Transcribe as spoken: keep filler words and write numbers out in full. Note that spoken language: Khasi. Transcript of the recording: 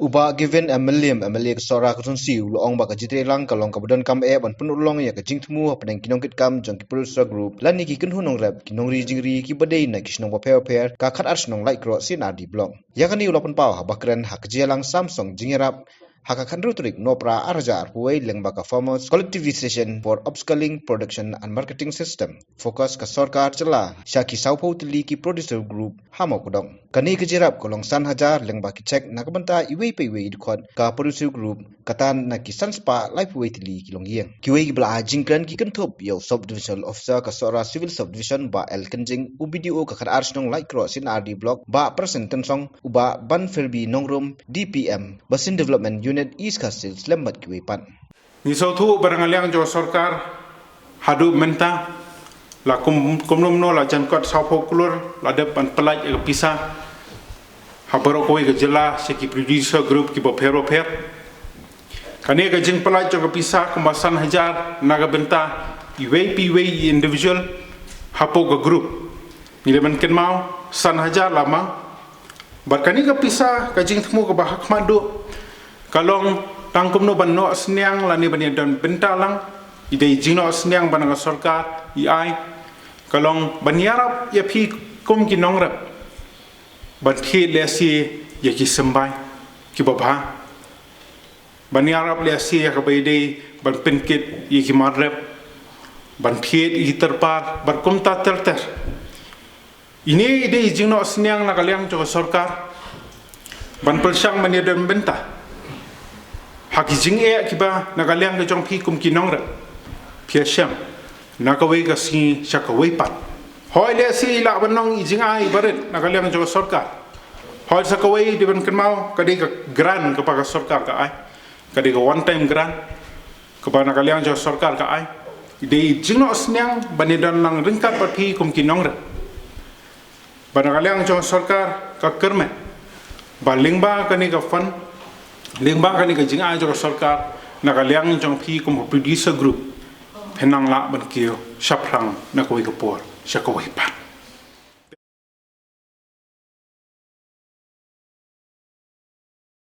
U Bah Given M Mylliem, M L A ka Sohra Constituency, u la ong ba ka jingtrei lang ka long kaba donkam eh ban pynurlong ïa ka jingthmu hapdeng ki nongkitkam jong ki producer group lane ki kynhun nongrep, ki nongri jingri kiba dei na ki shnong bapher bapher, ka khatar shnong Laitkroh C and R D Block. Ïa kane u la pynpaw haba kren ha ka jingïalang samsong jingïarap ha ka khathynriew tarik Nohprah arhajar arphew wei lyngba ka Farmers Collectivization for Upskilling Production and Marketing System, FOCUS, ka sorkar jylla sha ki sawphew tylli ki producer group ha Mawkdong. Kane ka jingïarap ka long san hajar lyngba ki cheque na ka bynta iwei pa iwei i dkhot ka producer group, kata na ki san spah laiphew wei tylli ki longïing. Kiwei kiba la ai jingkren ki kynthup ïa u Sub Divisional Officer ka Sohra Civil Sub Division, Bah L Kynjing, u B D O ka khatar shnong Laitkroh C and R D Block, Bah Presen Tynsong, u Bah Banferbi Nongrum, D P M, Basin Development Unit East Khasi Hills, lem bad kiwei pat. Ngi sngewthuh ba na ka liang jong ka sorkar haduh mynta la kum, kumno kumno la jan kot sawphew klur la dep ban pyllait ïa ka pisa ha baroh kawei ka jylla sha ki producer group kiba pher bapher. Kane ka jingpyllait jong ka pisa kumba san hajar na ka bynta iwei pa iwei i individual hapoh ka group. Ngi dei ban kynmaw san hajar la ma. Bad kane ka pisa, ka jingthmu kaba ha khmat duh ka long tang kumno ban noh synñiang lane ban ïadon bynta lang. I dei jingnoh synñiang ba na ka sorkar i ai, ka long ban ïarap ïa phi kum ki nongrep ban thied lehse ïa ki symbai kiba bha, ban ïarap lehse ïa kaba i dei ban pynkit ïa ki mar rep, ban thied ïa ki tyrpad bad kumta ter ter. Ine i dei i jingnoh synñiang na ka liang jong ka sorkar ban pyrshang ban ïadon bynta ha ki jingeh kiba na ka liang ka jong phi kum ki nongrep phi ïashem na kawei ka sngi sha kawei pat. Hooid, lehse i lah ban long i jingai barit na ka liang jong ka sorkar. Hooid, sa kawei dei ban kynmaw ka dei ka grant kaba ka sorkar ka ai, ka dei ka one time grant kaba na ka liang jong ka sorkar ka ai. I dei i jingnoh synñiang ban ïadon lang ryngkat bad phi kum ki nongrep ba na ka liang jong ka sorkar ka kyrmen ba lyngba kane ka fund, lyngba kane ka jingai jong ka sorkar, na ka liang jong phi kum ka producer group phin nang lah ban kiew shaphrang na kawei ka por sha kawei pat.